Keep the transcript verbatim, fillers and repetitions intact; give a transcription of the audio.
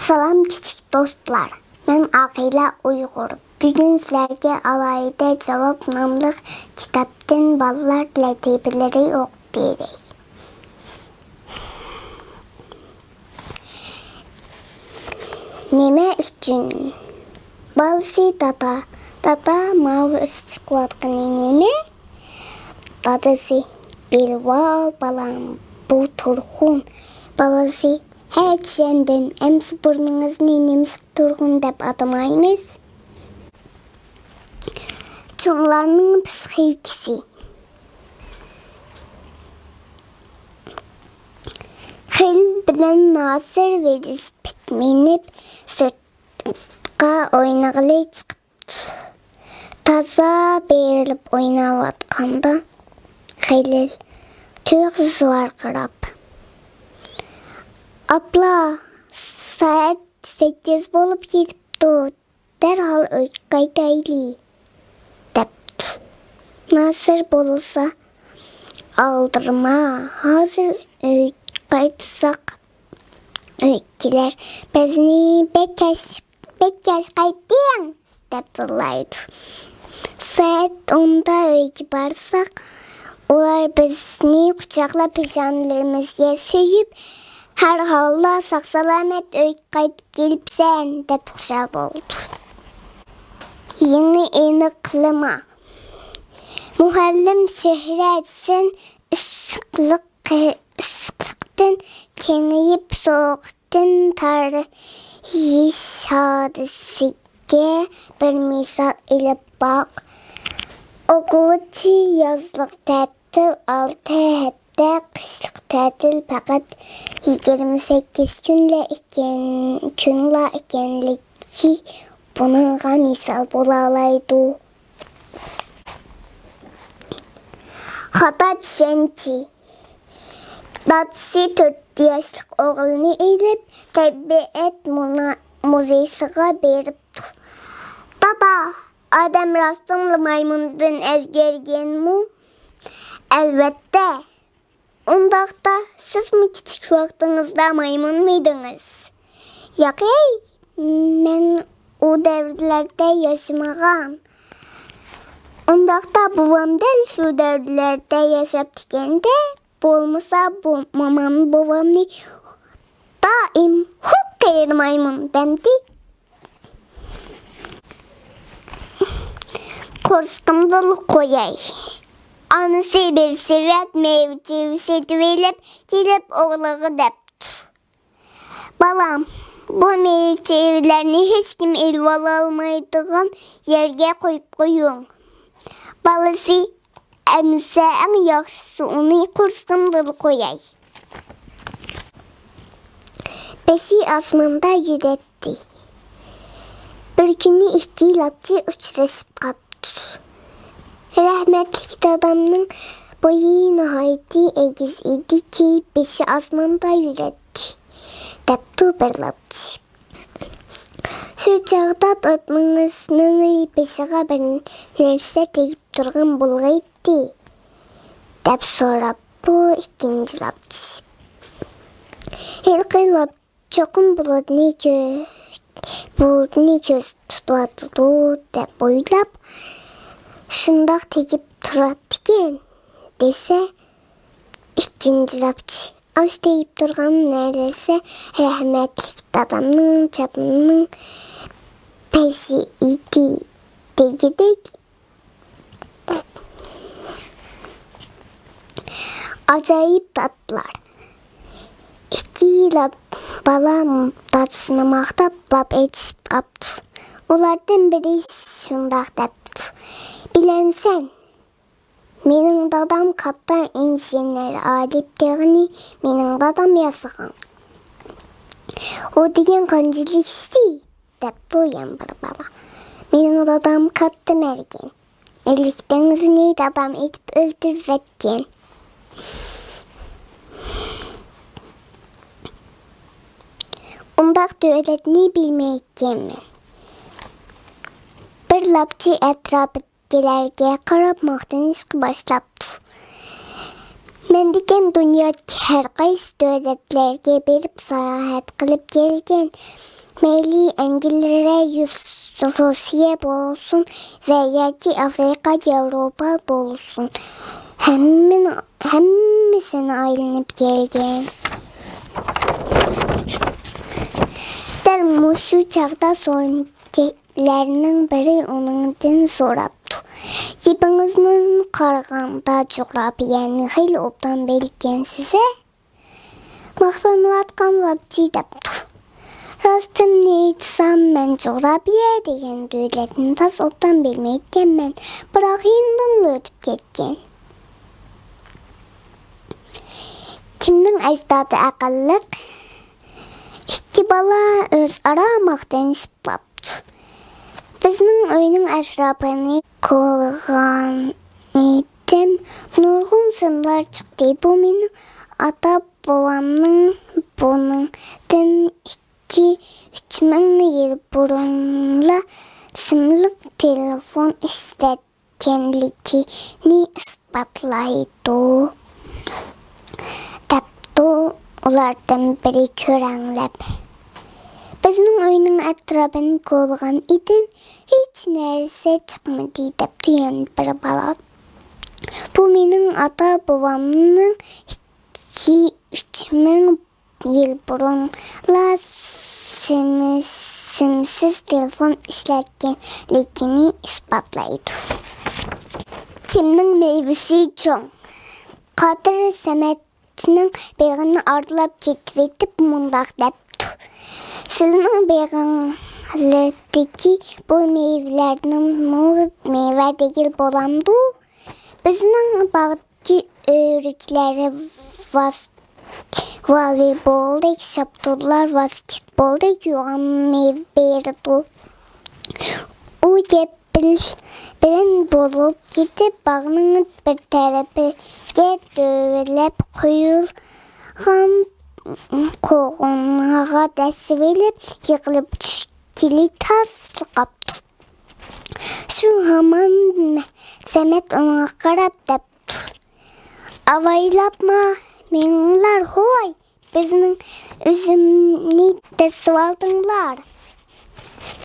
سالام كىچىك دوستلار، مەن ئاقىلە ئۇيغۇر. بۈگۈن سىلەرگە ئالاھىدە جاۋاب ناملىق كىتابتىن بالىلار لەتىپىلىرى ئوقۇپ بېرەي. نېمە ئۈچۈن؟ بالىسى دادا، دادا، ماۋۇ ئىس چىقىۋاتقىنى نېمە؟ دادىسى، بىلىۋال بالام، بۇ تۇرخۇن. بالىسى، ھە، چۈشەندىم، ئەمسە بۇرنىڭىزنى نېمىشقا تۇرخۇن دەپ ئاتىمايمىز؟ چوڭلارنىڭ پىسخىكىسى. خېلىل بىلەن ناسىر ۋېلىسىپىت مىنىپ سىرتقا ئوينىغىلى چىقىپتۇ. تازا بېرىلىپ ئويناۋاتقاندا خېلىل تۇيۇقسىز ۋارقىراپ، ئاپلا، سائەت سەككىز بولۇپ كېتىپتۇ، دەرھال ئۆيگە قايتايلى، دەپتۇ. ناسىر بولسا، ئالدىرىما، ھازىر ئۆيگە قايتساق، ئۆيدىكىلەر بىزنى بەك كەچ، بەك كەچ قايتتىڭ، دەپ زىللايدۇ. سائەت ئوندا ئۆيگە بارساق، ئۇلار بىزنى قۇچاقلاپ، پېشانىلىرىمىزگە سۆيۈپ، ھەر ھالدا ساق-سالامەت ئۆيگە قايتىپ كېلىپسەن، دەپ خۇشال بولىدۇ. يېڭى ئېنىقلىما. مۇئەللىم شۆھرەت، سەن ئىسسىقلىق، ئىسسىقلىقتىن كېڭىيىپ، سوغۇقتىن تارىيىش ھادىسىسىگە بىر مىسال ئېلىپ باق. ئوقۇغۇچى يازلىق تەتىل ئالتە ھەپتە، قىشلىق تەتىل پەقەت يىگىرمە سەككىز كۈنلا ئىكەن، كۈنلا ئىكەنلىكى بۇنىڭغا مىسال بولالايدۇ. خاتا چۈشەنچە. دادىسى تۆت ياشلىق ئوغلىنى ئېلىپ، تەبىئەت مۇنا-، مۇزېيسىغا بېرىپتۇ. دادا، ئادەم راستتىنلا مايمۇندىن ئەزگەرگەنمۇ؟ ئەلۋەتتە. ئۇنداقتا، سىزمۇ كىچىك ۋاقتىڭىزدا مايمۇنمىدىڭىز؟ ياقەي، مەن ئۇ دەۋرلەردە ياشىمىغان. ئۇنداقتا، بوۋام دەل شۇ دەۋرلەردە ياشاپتىكەن-دە، بولمىسا، بۇ مومام بوۋامنى دائىم «ھوق قېرى مايمۇن» دەمدى. قورسىقىمدىلا قوياي. ئانىسى بىر سېۋەت مېۋە-چېۋە سېتىۋېلىپ كېلىپ، ئوغلىغا دەپتۇ: «بالام، بۇ مېۋە-چېۋىلەرنى ھېچكىم ئېلىۋالالمايدىغان يەرگە قويۇپ قويۇڭ.» بالىسى: «ئەمىسە، ئەڭ ياخشىسى ئۇنى قورسىقىمدىلا قوياي.» بېشى ئاسماندا يۈرەتتى. بىر كۈنى ئىككى لاپچى ئۇچرىشىپ قاپتۇ. «رەھمەتلىك دادامنىڭ بويى ناھايىتى ئېگىز ئىدىكى، بېشى ئاسماندا يۈرەتتى» دەپتۇ بىر لاپچى. «شۇ چاغدا دادىڭىزنىڭ بېشىغا بىر نەرسە تېگىپ تۇرغان بولغىيتتى؟» دەپ سوراپتۇ ئىككىنچى لاپچى. ھېلىقى لاپچى چوقۇم بۇلۇتنى كۆ-، بۇلۇتنى كۆزدە تۇتۇۋاتىدۇ دەپ ئويلاپ، شۇنداق تېگىپ تۇراتتىكەن، دېسە، ئىككىنچى لاپچى، ئاشۇ تېگىپ تۇرغان نەرسە رەھمەتلىك دادامنىڭ چاپىنىنىڭ پېشى ئىدى دېگۈدەك. ئاجايىپ دادىلار. ئىككى لاپ بالا دادىسىنى ماختاپ لاپ ئېتىشىپ قاپتۇ. ئۇلاردىن بىرى شۇنداق دەپتۇ: «بىلەمسەن، مېنىڭ دادام كاتتا ئىنژېنېر، ئالىپ تېغىنى مېنىڭ دادام ياسىغان.» «ئۇ دېگەن قانچىلىك ئىشتى؟» دەپتۇ يەنە بىر بالا. «مېنىڭ دادام كاتتا مەرگەن. ئىللىك دېڭىزىنى دادام ئېتىپ ئۆلتۈرۈۋەتكەن.» ئۇنداق دۆلەتنى بىلمەيتتىم مەن. بىر لاپچى ئەتراپىدىكىلەرگە قاراپ ماختىنىشقا باشلاپتۇ. مەن دېگەن دۇنيادىكى ھەر قايسى دۆلەتلەرگە بېرىپ ساياھەت قىلىپ كەلگەن. مەيلى ئەنگلىيە، يۇس-، روسىيە بولسۇن ۋە ياكى ئافرىقا، ياۋروپا بولسۇن. ھەممىنى، ھەممىسىنى ئايلىنىپ كەلگەن. دەل مۇشۇ چاغدا سورۇنچى لەرنىڭ بىرى ئۇنىڭدىن سوراپتۇ: «گېپىڭىزدىن قارىغاندا، جۇغراپىيەنى خېلى ئوبدان بىلگەنسىز-ھە؟» ماختىنىۋاتقان ۋاپچى دەپتۇ: «راستىمنى ئېيتسام، مەن جۇغراپىيە دېگەن دۆلەتنى تاس ئوبدان بىلمەيدىكەنمەن، بىراق يېنىدىنلا ئۆتۈپ كەتكەن.» كىمنىڭ ئەجدادى ئەقىللىق؟ ئىككى بالا ئۆزئارا ماختىنىشىپ قاپتۇ. بىزنىڭ ئۆينىڭ ئەتراپىنى كولىغان ئىدىم، نۇرغۇن سىملار چىقتى. بۇ مېنىڭ ئاتا-بوۋامنىڭ بۇنىڭدىن ئىككى، ئۈچ مىڭ يىل بۇرۇنلا سىملىق تېلېفون ئىشلەت كەنلىكىنى ئىسپاتلايدۇ، دەپتۇ ئۇلاردىن بىرى كۆرەڭلەپ. بىزنىڭ ئۆينىڭ ئەتراپىنى كولىغان ئىدىم، ھېچ نەرسە چىقمىدى، دەپتۇ يەنە بىر بالا. بۇ مېنىڭ ئاتا-بوۋامنىڭ ئىككى، ئۈچ مىڭ يىل بۇرۇنلا سىمى-، سىمسىز تېلېفون ئىشلەتكەنلىكىنى ئىسپاتلايدۇ. كىمنىڭ مېۋىسى چوڭ؟ قادىر سەمەتنىڭ بېغىنى ئارىلاپ كېتىۋېتىپ مۇنداق دەپتۇ: «سىلىنىڭ بېغىڭلاردىكى بۇ مېۋىلەرنىمۇ مېۋە دېگىلى بولامدۇ؟ بىزنىڭ باغ ئۆرۈكلەر ۋاس-، ۋالىبولدەك، شاپتۇللار ۋاسكېتبولدەك يوغان مېۋە بېرىدۇ.» ئۇ گەپ بىل-، بىلەن بولۇپ كېتىپ، باغنىڭ بىر تەرىپىگە دۆۋىلەپ قويۇلغان قوغۇنغا دەسسىۋېلىپ، يىقىلىپ چۈشكىلى تاسلا قاپتۇ. شۇ ھامان سەمەت ئۇنىڭغا قاراپ دەپتۇ: «ئاۋايلاپما مېڭىڭلار، ھوي، بىزنىڭ ئۈزۈمنى دەسسىۋالدىڭلار.»